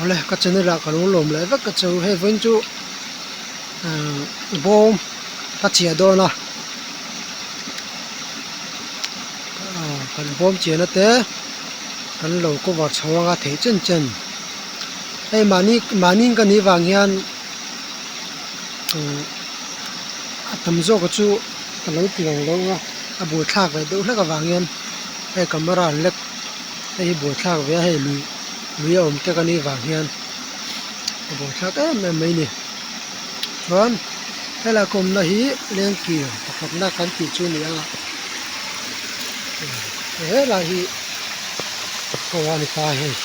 Awle ka channel ah ka lo lawm leh vek ka chu hei vawiin chu ahh bawm ka chiah dawn a ahh kan bawm chiahna te kan lo cover chho anga theih chen chen hei mahni mahni ka nih vang hian umm a tam zawk chu ka lo ti ang lo a a buaithlak ve deuh hlek avang hian hei camera an lek hei hi buaithlak ve a hei lui lui a awm te ka nih vang hian a buaithlak em em mai a ni chuan helai ka awmna hi lengkir pakhatna kan tih chu a ni a helai hi ko a ni ta hei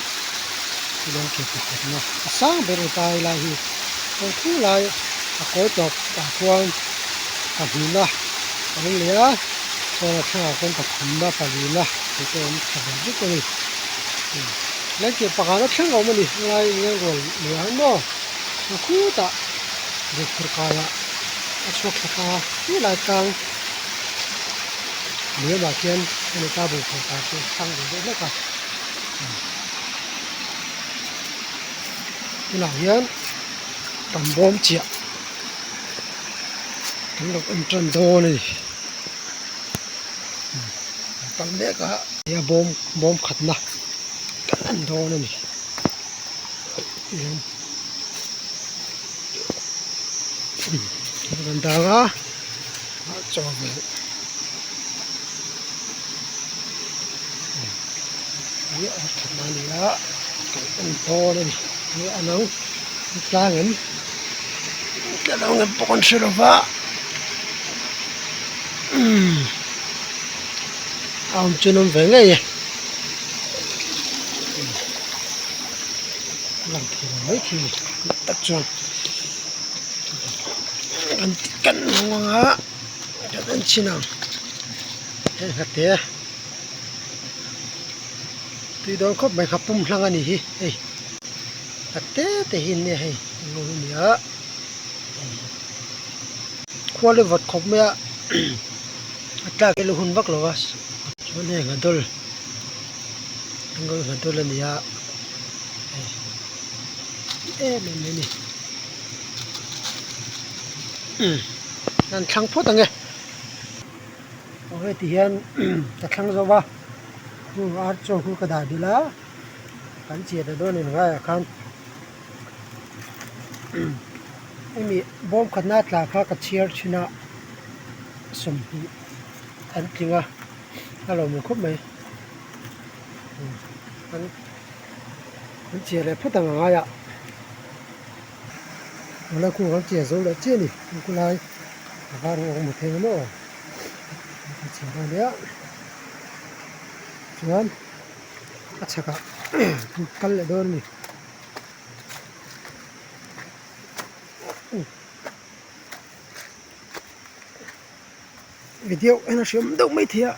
lengkir pakhatna a sang ber a ni ta helai hi heng thu lai a kawi tawp ah khuan pahnihna a awm leh a chuan a thlangah khuan pathumna pahnihna tih te a awm thla ve vek a ni lengkir pakhatna thleng a awm a ni helai lengrual luah hian maw a khutah zirphur kaiah a chhuak thla ta a helai tlang liamah khian hemi ta bungraw kai chu a sang ve deuh hlek a tunah hian kan bawm chiah kan lo en tan dawn a ni kan kal mek a hei a bawm bawm khatna kan en dawn a ni kan dang a chaw hmeh hi a that na ani a kan en dawn a ni hi a lo tlang em ka lo ngem pawh kan hre lo va umm a awm chu an awm ve ngei e. Lang thei lo mai thei a ni dik tak chuan kan kan hmu ang a kan en chhin ang hei hnate tui dawn khawp mai kha pum hlang a ni hi hei hnate te hi an nia hei eng a ni a khua le vawt khawp mai a a tlak hi a la hun vak lo a chuan hei nghadawl nghadawl a ni a. Hei em em mai a ni an thlang phawt ang e aw heti hian ka thlang zo va chu ar chaw khu ka dah belh a kan chian ta dawn in ngaiah khan hemi bawm khatna tla kha ka chhiar thin a 20 an tling a a lawm khawp mai. An an chiah leh phawt ang a ngai a tuna kung an chiah zo leh chiah a ni chu lai a var ho a awm thei ang maw a chhiah dawn nia chuan a chhakah an kal leh dawn a ni. Video en a hriam deuh mai thei a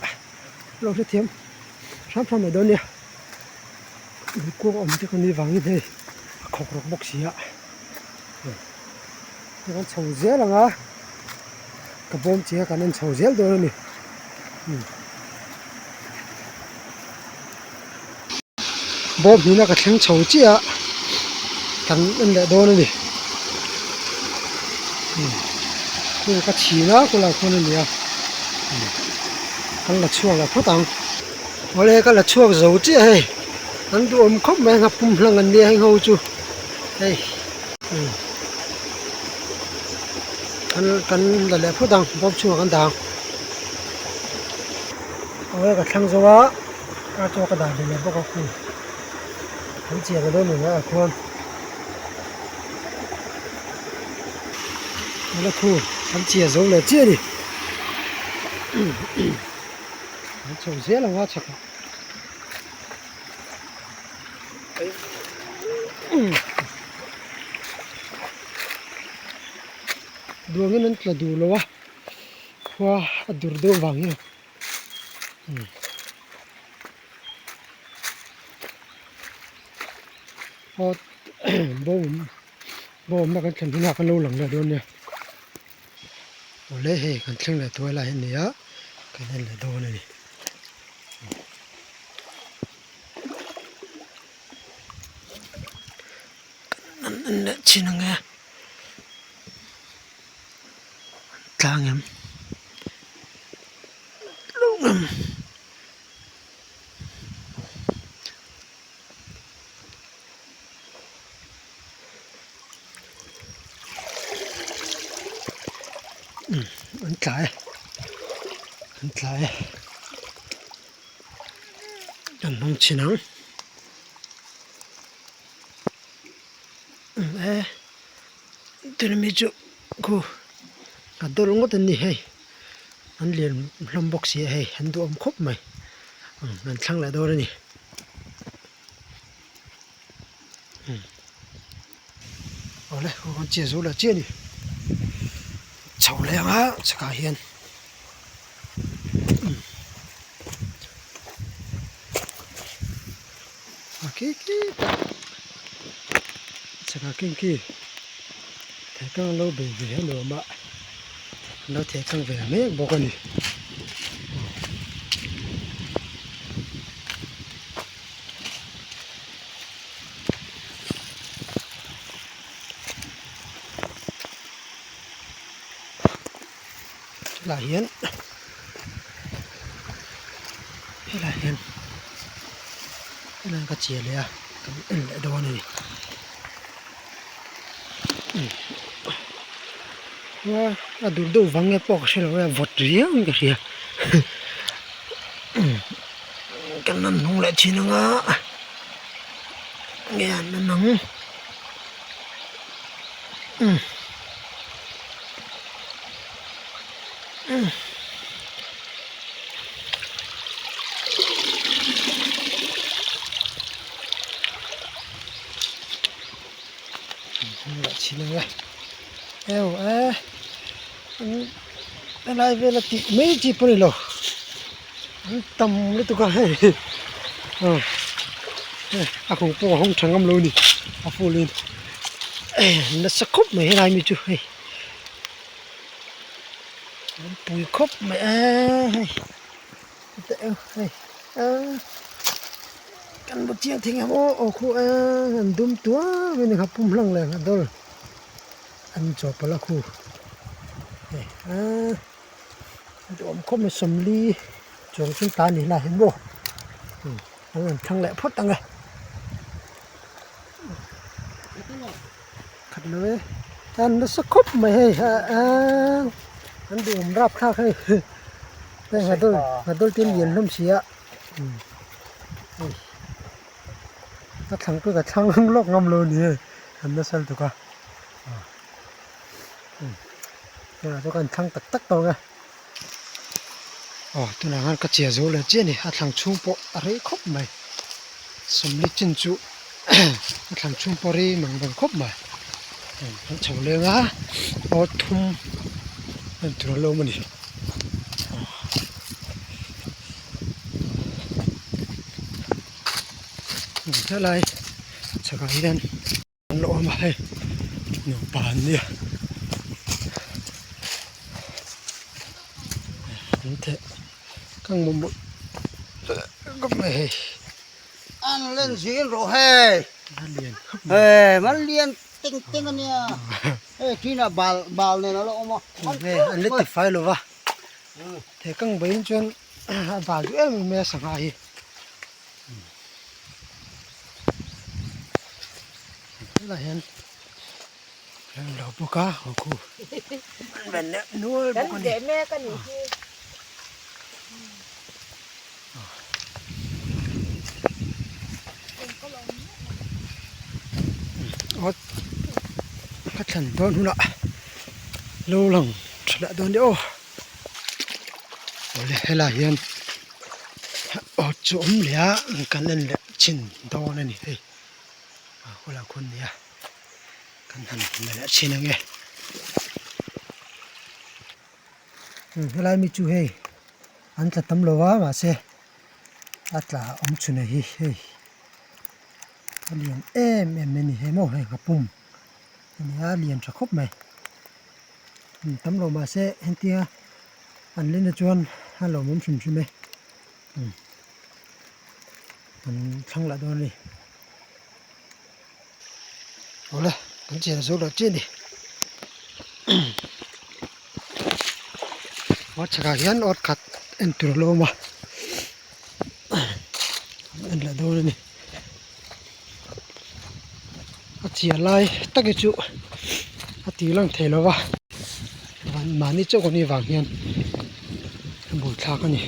lo hrethiam hram hram mai dawn nia lui kuang awm te kan nih vangin hei a khawk rawk bawk si a hei kan chho zel ang a ka bawm chiah kan en chho zel dawn a ni. Bawm hnihna ka thleng chho chiah a kan en leh dawn a ni khu ka chhin a khulai khuan a ni a kan la chhuak leh phawt ang awle ka la chhuak zo chiah hei an duhawm khawp mai a pum hlang an nia heng ho chu hei kan la leh phawt ang bawm chhungah kan dah ang awle ka thleng zo a. Car chu ka dah belh leh bawk a khu an chian a dawn ang ah khuan tuna khu an chiah zo leh chiah a ni an chho zel ang a chhakah duangin an tla duh lo a khua a dur deuh vang hian. Aw bawm bawmna kan thlen hunah kan lo lang leh dawn nia awle hei kan thleng leh tuai lai hi a ni a kan en leh dawn a ni. leh chin ang e tlang em an tla e an tla e an hmang chhin ang e tuna mi chu khu a dawlh ngawt an ni hei an lian hlawm bawk si a hei an duhawm khawp mai an thlang leh dawn a ni. Awle aw an che zo lo chiah a ni chho leh ang a chhakah hian a khi khi tak chhakah khian khi thehkang lo bei ve a nuam a an lo thehkang ve mek bawk a ni. Helai hian helai hian helai ka chiah leh a kan en leh dawn a ni a dur deuh vang nge pawh ka hre lo a vawt riau in ka hria. Kan han hnung leh thin ang a nge an en ang umm umm hnung leh thin ang e eu e helai vela tih mai chi pawh a ni lo. An tam lutuk a hei aw hei a kawng pawh a hawng tha ngam lo a ni a full in nasa khawp mai helai mi chu hei an pui khawp mai a hei heta eng hei aaa kan bu chiang thei ang aw aw khu a an dum tuam in a pum hlang leh a dawl an chawhpawlh a khu hei aaa. Duhawm khawp mai sawmli chuang chu ta ni lai hi maw an rawn thlang leh phawt ang e khat lo e an nasa khawp mai hei aaa an duhawm rapthlak hei hei ngadawl ngadawl te an lian hlawm si a hei a thlang pawh ka thlang lawk ngam lo a ni hei an nasa lutuk a. Tunah chuan kan thlang tak tak tawh ang e aw tunah khan ka chiah zo leh chiah a ni a thlang chhung pawh a rei khawp mai sawmli chin chu a thlang chhung pawh a rei mang reng khawp mai kan chho leng a aw thum en tur a lo awm a ni. Helai chhakah hian. An lo awm a hei nupa an nia an theh ka mamawh khawp mai hei an len zin rawh hei a lian khawp mai hei an lian teng teng a nia hei thinah bal bal nen a lo awm a hei an la ti fai lo va theh kang beiin chuan a bal duh em em mai a sangha hi. Helai hian an lo bawk a haw khu an leh nual bawk a ni. Aw ka thlan dawn hunah lo lang tha leh dawn nia aw. Awle helai hian aw chu awm leh a kan en leh chin dawn a ni hei a khawlai khawn nia kan han la leh chin ang e helai mi chu hei an tla tam lo a mahse a tla awm chhun a hi hei a lian em em mai a ni hei maw hei nghapum a ni a lian tha khawp mai. Tam lo mahse hentia an lena chuan a lawmawm hrim hrim e an thlang lah dawn a ni. Awle. Kan chian zo lo chiah a ni. A chhakah hian awt khat en tur a lo awm a an en leh dawn a ni. A chiah lai tak hi chu a tih lang thei lo va mahni chauh kan nih vang hian a buaithlak a ni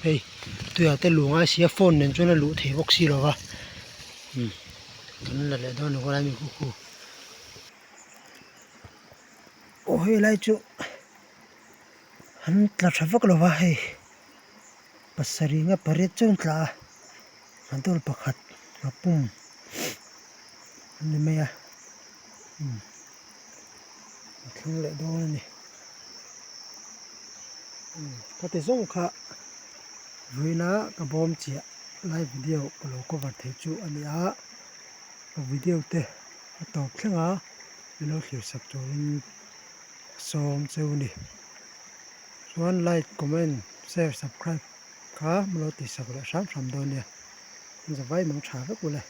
hei tuiah te luh ngai si a phone nen chuan a luh theih bawk si lo va umm kan la leh dawn a ni hu hu aw helai chu an tla tha vak lo va hei pasarih nga pariat chu an tla a motor pakhat a pum a ni mai a umm a thleng leh dawn a ni umm khati zawng kha vawiina ka bawm chiah live video ka lo cover thei chu a ni a ka video te a tawp thleng a min lo thlir sak turin ka sawm cheu a ni chuan like comment share subscribe. Kha hmu lo tihsak leh hram hram dawn nia. An za vai mang tha vek ule.